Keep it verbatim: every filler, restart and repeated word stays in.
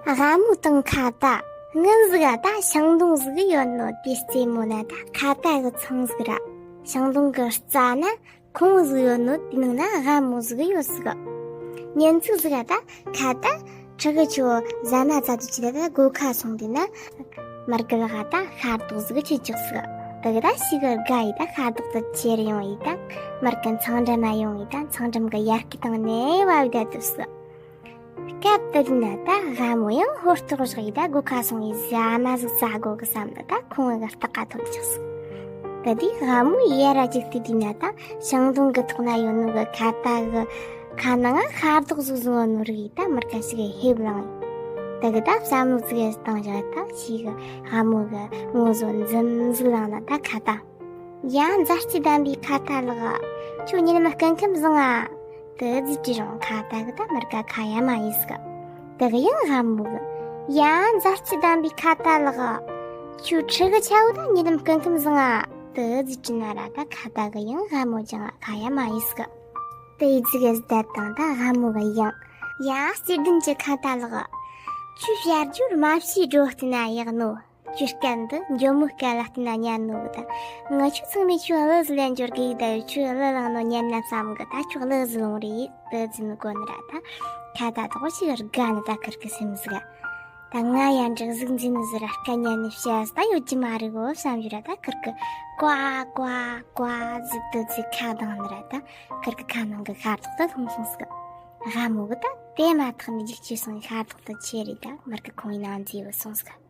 ཨ། ལ། ལ་མོ་དང་ཁྭ་ཏ། སྔོན་ཟིག་ག་ད་ཤིང་སྡོང་ཟིག་ཡོད་ནོ། དེའི་རྩེ་མོ་ན་ད་ཁྭ་ཏ་གི་ཚང་ཟིག་ར། ཤིང་སྡོང་གི་རྩ་ན་ཁུང་ཟིག་ཡོད་ནོ། དེའི་ནང་ན་ལ་མོ་ཟིག་ཡོད་ཟིག་ག་ཉིན་ཅིག་ཟིག་ག་ད་ཁྭ་ཏ་ཕྲུ་གུ་ཆོ་ཟ་མ་ཟ་དུས་ཅི་ད་ད་སྒོ་ཁ་སོང་དུས་ན། མར་གི་ལག་ག་ད་ཤ་རྡོག་ཟིག་ཁྱེར་ཅིག་ཟིག་དེ་གི་ད་ཤི་གི་དགའ་ཡི་ད་ཤ་རྡོག་དེ་ཁྱེར་ཡོང་ཡི་ད། མར་གི་ཚང་འགྲམ་མ་ཡོང་ཡི་ད། ཚང་འགྲམ་གི་ཡར་སྐེ་བཏང་ནས་བབས་བསྡད་དུས་སུ། སྐབས་དེ་དུས་ན་ད་ལ་མོ་ཡང་ཧོར་ཐོག་བཞག་ཡི་ད་སྒོ་ཁ་སོང་ཡི་ཟ་མ་ཟིག་ཟ་དགོ་གི་བསམ་ད་ད་ཁུང་བུ་གི་ལྟག་ག་ཐོན་ཅིག་སོང་། དེ་དུས་ལ་མོ་ཡར་ར་ཅིག་བལྟས་དུས་ན་ད་ཤིང་སྡོང་གི་ཐོག་ན་ཡོད་ནོ་གི་ཁྭ་ཏ་གི་ཁ་ནང་ང་ཤ་རྡོག་ཟིག་བཟུང་ཡོད་ནོ་རིག་ཡི་ད་མར་གི་ཞི་གི་ཧེབ་ལངས་ཡི། དེ་གི་ད་བསམ་བློ་ཙིག་གེ་བཏང་བཞག་ད་ཞི་གི་ལ་མོ་གི་ངོ་བཟོ་འཛུམ་ཟིག་ལངས་ན་ད་ཁྭ་ཏ། ཡ། མཛའ་བརྩེ་ལྡན་པའི་ཁྭ་ཏ་ལགས། ཁྱོད་ཉིན་མ་སྐུ་ཁམས་བཟང་ང་། དེ་ཟེར་དྲིས་རུང་ཁྭ་ཏ་གི་ད་མར་གི་ཁ་ཡ་མ་ཡིས་གི་དེ་གི་ཡང་ལ་མོ་གི། ཡ། མཛའ་བརྩེ་ལྡན་པའི་ཁྭ་ཏ་ལགས། ཁྱོད་ཕྲུ་གུ་ཆའོ་ད་ཉིན་མ་སྐུ་ཁམས་བཟང་ང་། དེ་ཟེར་དྲིས་ན་ར་ད་ཁྭ་ཏ་གི་ཡང་ལ་མོ་ཅང་ང་ཁ་ཡ་མ་ཡིས་གི་དེ་ཡི་ཙིག་གེ་བསྡད་དང་ད་ལ་མོ་གི་ཡང་། ཡ། བརྩེ་ལྡན་གྱི་ཁྭ་ཏ་ལགས། ཁྱོད་ཕྱི་རྒྱུ་རྨ་བྱའི་སྒྲོ་བལྟས་ན་ཡག་ནོ། ཁྱོད་སྐད་འདི་འཇོལ་མོའི་སྐད་ལ་བལྟས་ན་ཉན་ནོ་གི་ད། ང་ཆོ་ཚང་མས་ཁྱོད་གླུ་ཟིག་ལེན་འབྱོར་གི་ཡི་ད་ཡོད། ཁྱོད་གླུ་བླངས་ནོ་ཉན་ན་བསམ་གི་ད་ཁྱོད་གླུ་ཟིག་ལོངས་རེད་དེ་ཟེར་ནོ་གོ་ནི་ར་ད། ཁྭ་ཏ་དོག་ཞིག་དགའ་ནི་ད་ཁིར་གི་སེམས་ཟིག་ག་ད་ང་ཡ་འདྲ་གཟུགས་འཛིན་ནི་ཟིག་ར་སྐད་ཉན་ནི་བཤད་ད་ཡོད་ཀྱི་མ་རེད་གོ་བསམ་རྒྱུ་ར་ད་ཁིར་གི་ཀ་ཀ་ཀ་ཟིག་དེ་ཟིག་ཁ་གདངས་ནི་ར་ད་ཁིར་གི་ཁ་ནང་གི་ཤ་རྡོག་ད་ལྷུང་སོང་ཟིག་ལ་མོ་གི་ད་དེ་མ་ཐག་ནས་རྒྱུག་ཆེ་སོང་ཤ་རྡོག་ད་ཆེ་རེད་ད་མར་གི་ཁུང་ཡི་ནང་འཛུལ་བུད་སོང་ཟིག